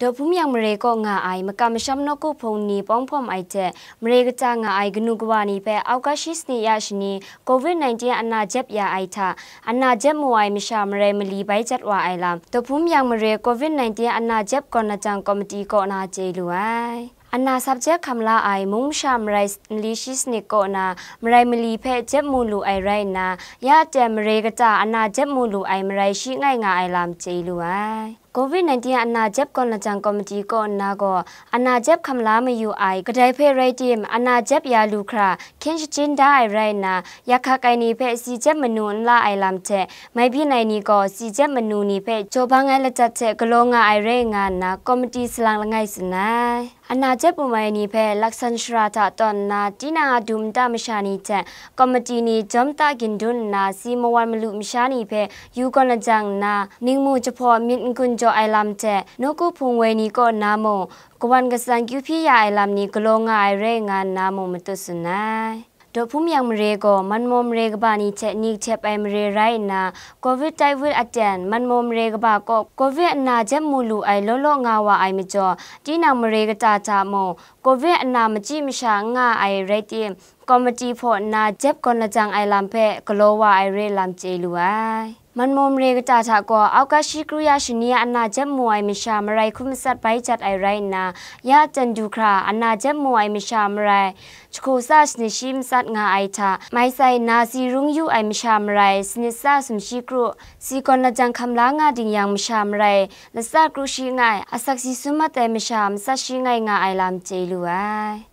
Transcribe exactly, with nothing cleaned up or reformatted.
Daw Hpum Yang mare kaw nga ai makam masham nawku hpung ni pawng hpawm ai hte, mare kata nga ai kanu kawa ni hpe August shi sanit ya shani COVID nineteen ana jep ya ai hta, ana jep mu ai masha marai mali bai jat wa ai lam, Daw Hpum Yang mare COVID nineteen ana jep gawn lajang komiti kaw na chye lu ai. Ana subject hkam la ai mung masha marai mali shi sanit kaw na marai mali hpe jep mu lu ai rai nna, ya aten mare kata ana jep mu lu ai marai shi ngai nga ai lam chye lu ai. COVID nineteen ana jep gawn lajang komiti kaw nna gaw, ana jep hkam la mayu ai kadai hpe rai tim, ana jep ya lu hkra hkyen shachyun da ai rai nna, yak hkak ai ni hpe si jep manu n la ai lam hte, mai byin ai ni gaw si jep manu ni hpe jaw bang ai ladat hte galaw nga ai rai nga nna, komiti salang langai tsun ai. Ana jep um ai ni hpe laksan shara hta tawn nna, tinang a dum nta masha ni hte komiti ni jawm ta gindun nna, si mawan malu masha ni hpe yu gawn lajang nna, ningmu jahpaw myit n-gun jaw ai lam hte, nawku hpung woi ni kaw nna mung, kawan katsan kyu hpyi ya ai lam ni galaw nga ai rai nga nna mung matut tsun ai. Daw Hpum Yang mare gaw Manmaw mare kaba ni hte ni kahtep ai mare rai nna, COVID tai wut aten Manmaw mare kaba kaw COVID ana jep mu lu ai law law nga wa ai majaw, tinang mare kata hta mung COVID ana machyi masha n nga ai rai tim, komiti hpaw nna jep gawn lajang ai lam hpe galaw wa ai re lam chye lu ai. Manmaw mare kata hta gaw August shi kru ya shani ana jep mu ai masha marai hkrum matsat bai jat ai rai nna, ya aten du hkra ana jep mu ai masha marai jahku tsa sanit shi matsat nga ai hta, mai sai na si rung yu ai masha marai sanit tsa sumshi kru, si gawn lajang hkam la nga ding yang masha marai latsa kru shi ngai, asak si sum mat ai masha matsat shi ngai nga ai lam chye lu ai.